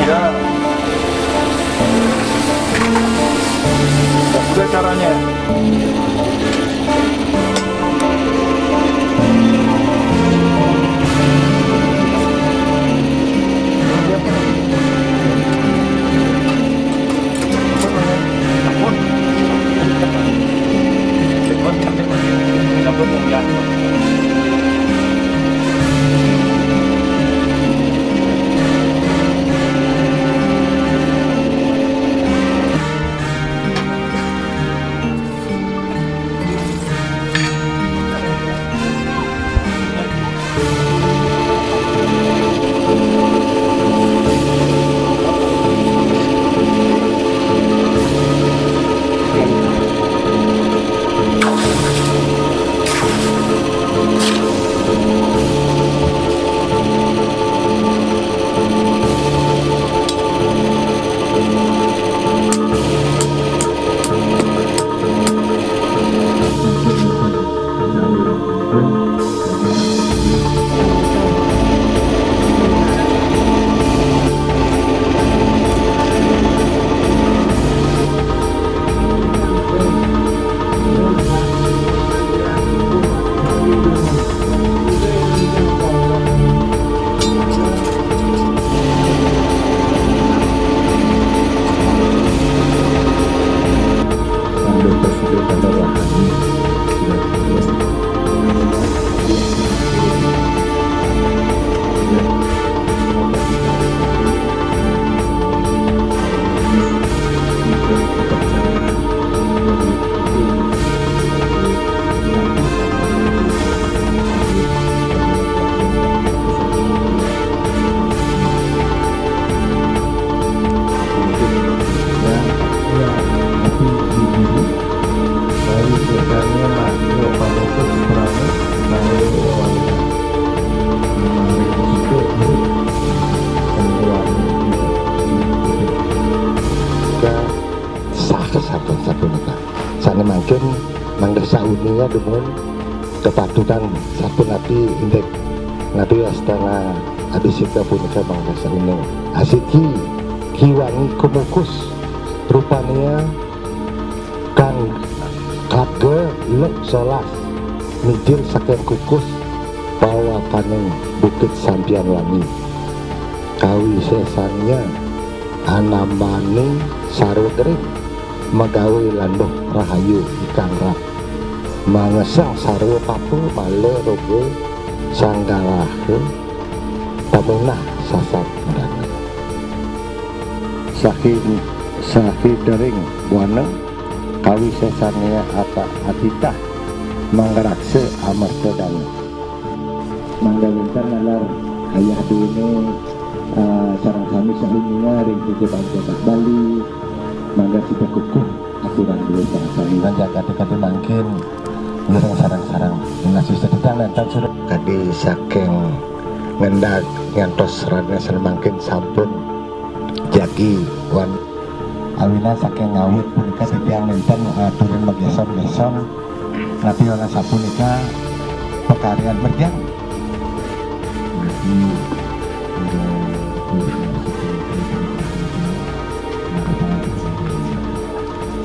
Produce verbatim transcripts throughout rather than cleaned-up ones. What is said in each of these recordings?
Ya. Itu caranya. Sah saben-saben sapunika. Sané mangkin mangda sauninga dumun kepatutan sapunapi indik napi wastana abisika punika mangda sauning. Asiki kiwangi kumukus rupania kang kaga luk solas mijil saking kukus pawakaning Bukit Sampian Wangi. Kawisesanya anamaning sarwa gering. Magawé landuh rahayu ikang rak. Mangeseng sarwa papa mala roga sanggaraha pamunah sasat mrana. Sahi, sahi dering buana kawisésané ata atitah mangraksa amerta dana. Mangda wénten nalar ayah duéné, eh, sareng sami sahuninga ring Titiban Jagat Bali, mangda sida kukuh aturan dué sareng sami. Nah, jagaté kadi mangkin ngiring sareng-sareng. Nah, sida titiang nénten surat. Kadi saking ngendag ngantos rané sané mangkin sampun jagi wan. Awinan saking ngawit punika titiang nénten, eh, aturin magéson-géson. Napi wénten sapunika pakaryan merjang.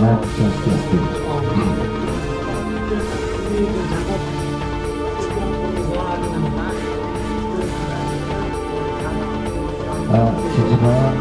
Om Swastiastu. Ah, sejumlah.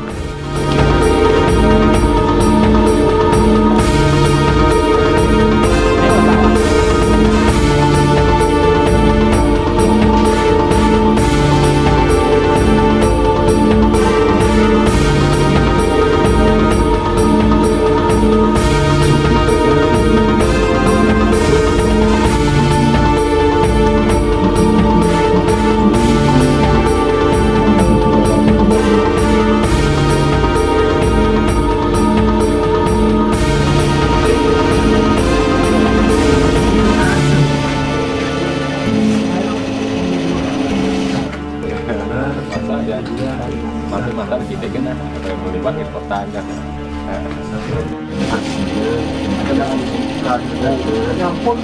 Masa ya, mantap-mantap kita kena, eh, melibat kota aja. Ya ampun.